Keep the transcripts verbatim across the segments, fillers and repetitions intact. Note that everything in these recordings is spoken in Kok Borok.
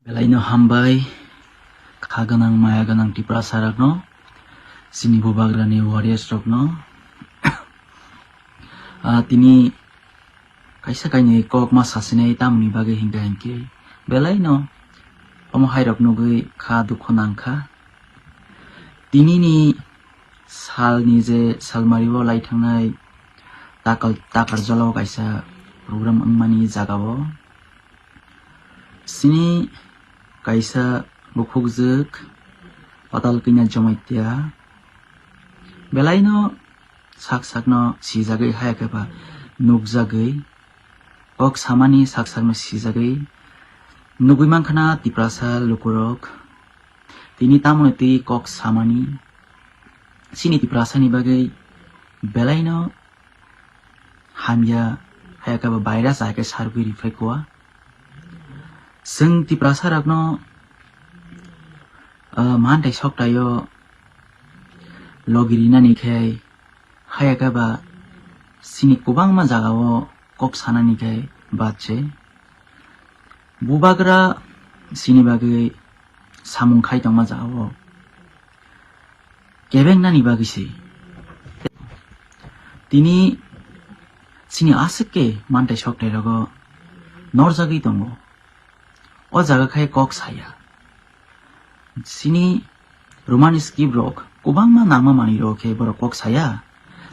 Belai no hambai, kha gwnang, maya gwnang Tiprasa rokno, chini bubagrani warriors rokno. Ah, tini kaisa kainwi kok ma sasinai tamoni bagwi hinkha hinkhe belai no omo hai rok nugwi kha dukhu nangkha. Tini ni sal ni je salmari o lai thangnai takal, takar jala o kaisa program wngmani jaga o. Sini kaisa bukhukjwk Patal Kanya Jamatia belai no sak sak no sijagwi haya khe ba nukjagwi kok samani sak sak no sijagwi nugwi mankha na Tiprasa lukurok tini tamoni twi kok samani chini Tiprasa ni bagwi belai no hamya, haya khe ba virus hai khe sargwi rifai kua. Chwng Tiprasa rokno, ah, mantai soktaio logi rinani khe haya khe ba chini kwbangma jagao kok sanani khe bache. Bubagra chini bagwi samung khai tongma jagao kebengnani bagwi se. Tini chini aswk khe mantai soktai rogo norjagwi tongo. O jaga khai kok saya. Chini Roman script rok kwbangma nangma manwi rok khe borok kok saya.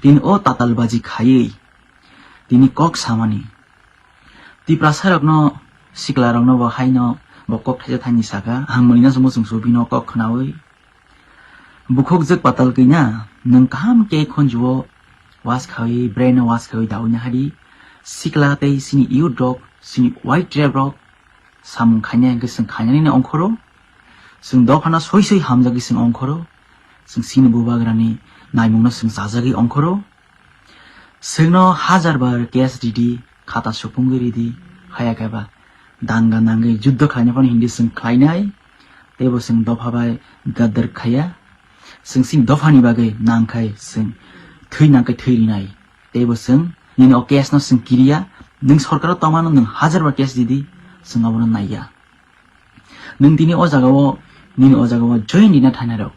Tini o tatalbaji khaiwi tini kok samani. Tiprasa rokno, sikla rokno bo haino bo kok thaisa thani saka, ang mwnwi no chwngmo chwngsu bino kok khnawi. Bukhukjwk Patal Kanya, nwng kaham khe khonju o wash khawi, brain o wash khawi dawi nahadi. Sikla tei chini youth rok, chini white tribe rok samung khainai hwnkhe chwng khainani ongkhoro. Chwng dophano soi soi hamjagwi chwng ongkhoro. Chwng chini bubagrani naimungno chwng chajagwi ongkhoro. Chwngno hajar bar case ridi, khata supungwi ridi, haya khe ba danga nangwi juddho khlaina phano hindi chwng khlainai, teibo chwng dopha bai gadar khaya. Chwng chini dophani bagwi nangkhai chwng thwi nangkhai thwi rinai, teibo chwng nini o case no chwng kiriya, nwng sorkaro tongmano nwng hajar bar case ridi, chwng abono naiya. Nwng tini o jagao, nini o jagao join rina thanai rok.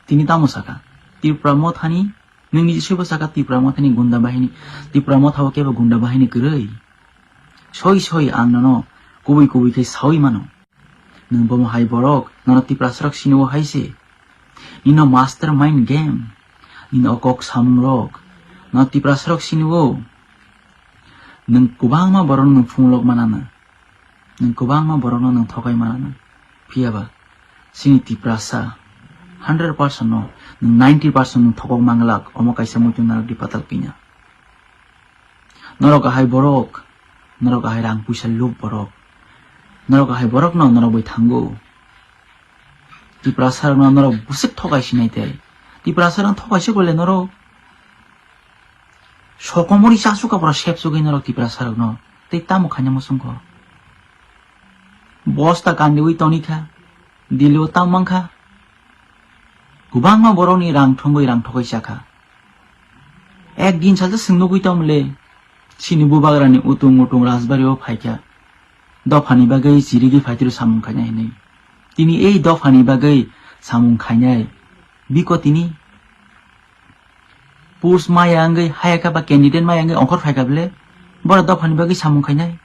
Tini tamo saka, Tripura mothani Nwng niji swibo saka Tipra Mothani gunda bahini, Tipra Mothao kebo gunda bahini kwrwi. Soi soi ang nono kubui kubui khe saui mano. Nwng bomo hai borok, nono Tiprasarok sinio hai se. Nino master mind game. Nino kok samung rok. Nono Tiprasarok sinio. Nwng kwbangma borok nwng phunglok manana. Nwng kwbangma borokno nwng thokai manana. Phiya ba, chini Tiprasa hundred percent no nwng ninety percent nwng thokok manglak, omo kaisa muitu narwk di Patal Kanya. Norok ahai borok, norok ahai rang puisa luk borok. Norok ahai borokno norok bai thango. Tiprasa rokno norok bwswk thokai sinai tei. Tiprasa rok thokai se bole norok. Sokomori chasu kapra sepsugwi norok Tiprasa rokno. Tei tamo khaina muchungkho. Bosta kandiwi tonikha. Dili o tang mankha. Kwbangma borokni rang thumwi rang thokai chakha. Ek din salsa chwng nugwi tongmole. Chini bubagrani utung utung Rajbari o phaikha. Dophani bagwi chirigwi phaitiro samung khainai hinwi. Tini ei dophani bagwi samung khainai. Biko tini post maya wngwi hayakha ba candidate maya wngwi ongkhor phaikha bole. Bora dophani bagwi samung khainai.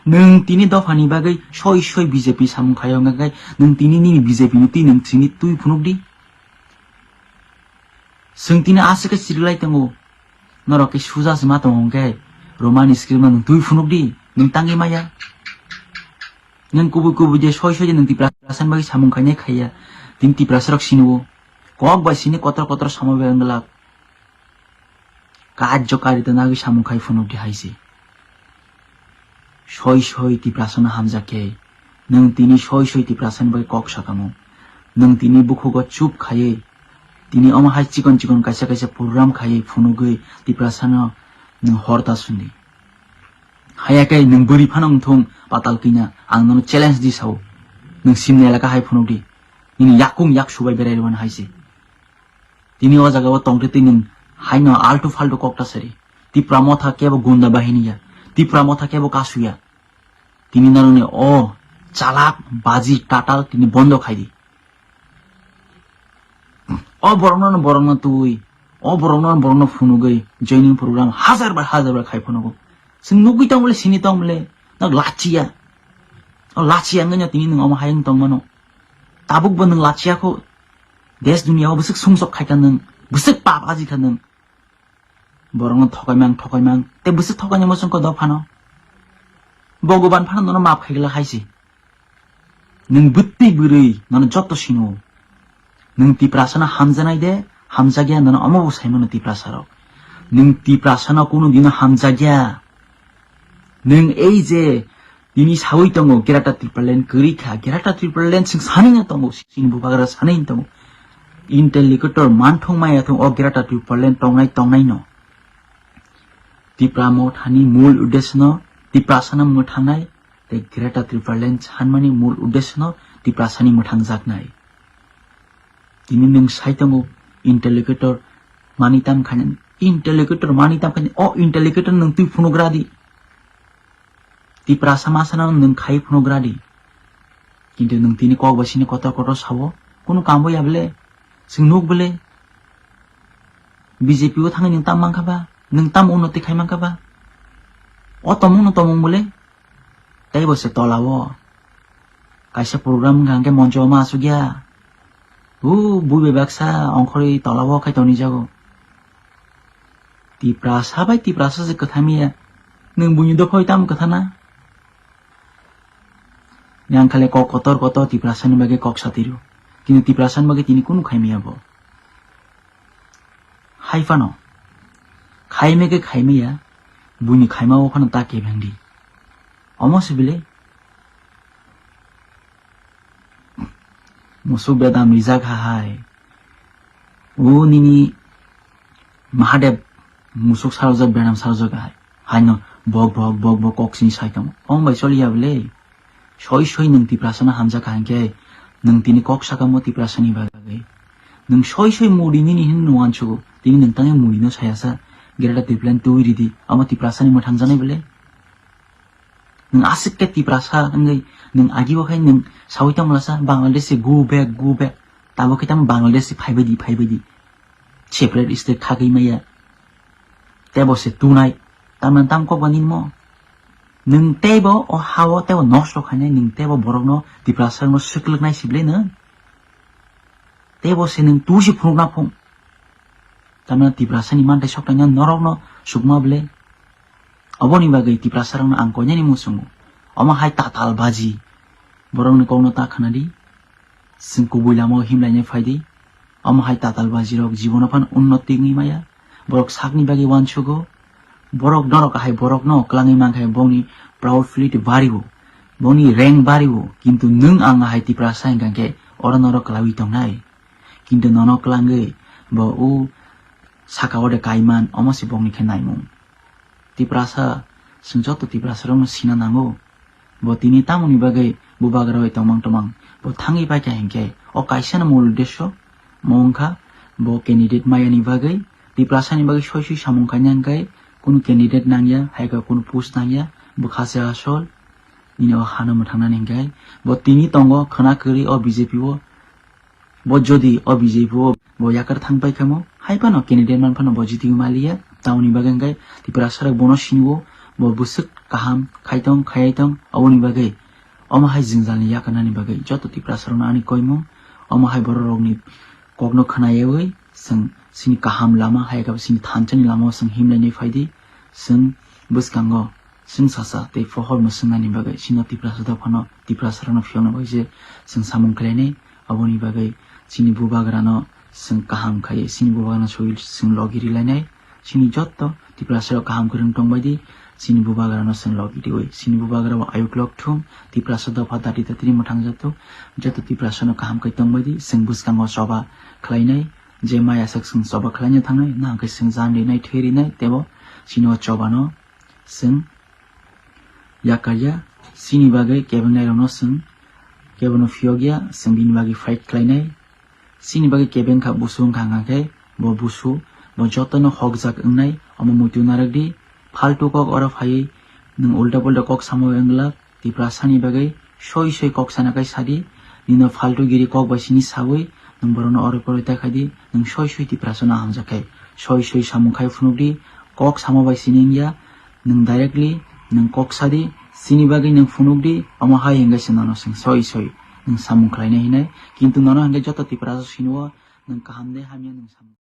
Nwng tini dophani bagwi soi soi B J P samung khaio wngkha khe nwng tini nini B J P ni twi nwng chini twi phunuk di. Chwng tini aswk khe chiriklai tongo. Norok khe suja se ma tongo hwnkhe Roman script no nwng twi phunuk di. Nwng tangwi maya. Nwng kubui kubui je soi soi je nwng Tiprasa ni bagwi samung khainai khaiya. Tini Tiprasa rok sinio. Kok bai sini kotor kotor samung bai wngwlak. Kajjo kari to nagwi samung khai phunuk di hai se. Soi soi Tiprasa no hamjak khe. Nwng tini soi soi Tiprasa ni bai kok sakamo. Nwng tini bukhugo chup khaiwi. Tini omo hai chikon chikon kaisa kaisa program khaiwi phunugwi Tiprasa no nwng hor ta sundi. Haya khe nwng bwrwi phano wngthung Patal Kanya, ang nono challenge di sao. Nwng simni elaka hai phunuk di. Nini yakung yak subai berai rwmani hai se. Tini o jaga o tongtwi twi nwng haino altu faltu kok ta sari. Tipra motha kebo gunda bahini ya. Tipra motha kebo kasu ya. Tini norokni o Chalak, baji, tatal tini bondo khai di. O borokno no borokno twi, o borokno no borokno phunugwi joining program hajar bar hajar bar khai phunugo. Chwng nugwi tong bole, sini tong bole, nok lachiya. O lachiya wngwi no tini nwng omo hai wng tong mano. Tabuk bo nwng lachiya kho. Des duniya o bwswk sumsok khai kha nwng, bwswk pap aji kha nwng. Borokno thokaimang, thokaimang. Tei bwswk thokainai muchungkha dophano. Bhagwan phano nono map khai glak hai se. Nwng bwtwi bwrwi nono joto sino. Nwng Tiprasano hamjaknai de, hamjakya nono omo bo saimano Tiprasarok. Nwng Tiprasano kunu dino hamjakya. Nwng ei je tini sawi tongo Greater Tipraland kwrwi kha, Greater Tipraland chwng sanino tongo, chini bubagra sanino tongo. Interlocutor manthung maya thung o Greater Tipraland tongnai tongnai no. Tipra Mothani mul uddesno Tiprasano mwthangnai, tei Greater Tipraland sanmani mul uddesno Tiprasani mwthangjaknai. Tini nwng sai tongo interlocutor mani tam khainani, interlocutor mani tam khainani, o interlocutor nwng twi phunugra di. Tiprasa masano nwng khai phunugra di. Kintu nwng tini kok bai sini kotor kotor sao, kunu kambo ya bele? Chwng nuk bele? B J P o thangwi nwng tam mankha ba? Nwng tam unnoti khai mankha ba? O tomung no tomung bele? Tei bo se tola o kaisa program wngkha hwnkhe moncho ma asukya. O bui bai baksa ongkhorwi tola o khai toni jago. Tiprasa bai Tiprasa se kwthai maya. Nwng buini dophoi tamo kwthana? Yang khale kok kotor kotor Tiprasani bagwi kok satiro. Kintu Tiprasani bagwi tini kunu khai maya bo. Hai phano. Khai meke khai maya. Buini khaima o phano ta kebeng di. Omo se bile? Musuk bedam rijak ha hai. O nini Mahadev musuk sarjak, bedam sarjak hai. Haino bok bok bok bok kok sini sai tamo. Ong bai choli ya bele. Soi soi nwng Tiprasano hamjak ha hwnkhe nwng tini kok sakamo Tiprasani bagwi. Nwng soi soi mudi nini hin nuan chugo. Tini nwng tangwi mudi no saya sa. Greater Tipraland twi ridi. Amo Tiprasani mwthangjaknai bele. Nwng aswk khe Tiprasa wngwi nwng agi bo khai nwng sawi tongmlasa Bangladesh se go back, go back. Tabuk khe tamo Bangladesh se phaibai di, phaibai di. Separate state khagwi maya. Tebo se tunai. Tamni tam kok bani mo. Nwng tebo o hao tebo nosto khainai, nwng tebo borokno Tiprasa rokno swklwknai sible nwng. Tebo se nwng tu se phunukna phung. Tamni Tiprasani manthai sok tangna norokno sukma bele. Oboni bagwi Tiprasarokno ang koinani muchungo. Omo hai tatal baji. Borokni kokno ta khwnadi. Chwng kubui lamao himlainai phaidi. Omo hai tatal bajirok jibono phano unnoti wngwi maya. Borok sakni bagwi uansugo. Borok norok hai borokno kwlangwi mankha bongni proud feel bario. Bongni rank bario. Kintu nwng ang hai Tiprasa hwnkha khe oro norok kwlawi tongnai. Kintu nono kwlangwi bo o saka o de kaiman omo se bongni khe naimung. Tiprasa, chwng joto Tiprasarokno sina nango. Bo tini tamoni bagwi bubagra bai tongmang tongmang. Bo thangwi paikha hinkhe o kaisano mul uddesyo mo wngkha bo candidate mayani bagwi, Tiprasani bagwi soi soi samung khaina hinkhe kunu candidate nangya, hai khe kunu post nangya, bwkha se asol nini o hano mwthangnani hinkhe bo tini tongo khwna kwrwi o B J P o. Bo jodi o B J P o bo yakar thang pai khamo, hai phano candidate man phano bo jiti maliya, tamoni bagwi hwnkhe Tiprasa rok bono sinio, bo bwswk kaham khai tong, khayai tong, aboni bagwi omo hai jwngjalni yakarnani bagwi joto Tiprasa rokno ani koimung, omo hai borok rokni kokno khwnayawi chwng chini kaham lama, hai khe chini thansa ni lama o chwng himlainai phaidi, chwng bwskango chwng sasa tei pohor mwswngnani bagwi chini Tiprasa dophano Tiprasa rokno phiyokna bagwi je chwng samung khlainai. Aboni bagwi chini bubagrano chwng kaham khai, chini bubagrano soi chwng logi rilainai. Chini jotto Tiprasa rok kaham kwrwng tongbaidi, chini bubagrano chwng logi riwi, chini bubagra bo ayuk lok thung, Tiprasa dopha dati datini mwthang jatto, jotto Tiprasano kaham khai tongbaidi, chwng bwskango choba khlainai, je maya sak chwng choba khlaina thangnai, nahwnkhe chwng jan rinai, thwi rinai, tebo chini o chobano chwng yakarya, chini bagwi kebengnairokno chwng kebono phiyokya, chwng bini bagwi fight khlainai. Chini bagwi kebeng kha busu wngkha, hwnkha khe bo busu, bo jotono hokjak wngnai, omo muitu narwk di. Faltu kok oro phaiwi nwng ulta pulta kok samwi wng glak, Tiprasani bagwi Soi soi kok sana khai sadi, nino faltu giri kok bai sini sawi, nwng borokno oroi poroi ta khai di, nwng soi soi Tiprasa no hamjak khai. Soi soi samung khai phunuk di, kok sama bai sini wngya, nwng directly, nwng kok sadi, sini bagwi nwng phunuk di, omo hai hingke se nono swng soi soi, nwng samung khlainai hinai, kintu nono hingke joto Tiprasa sinio, nwng kaham de hamya nwng samung.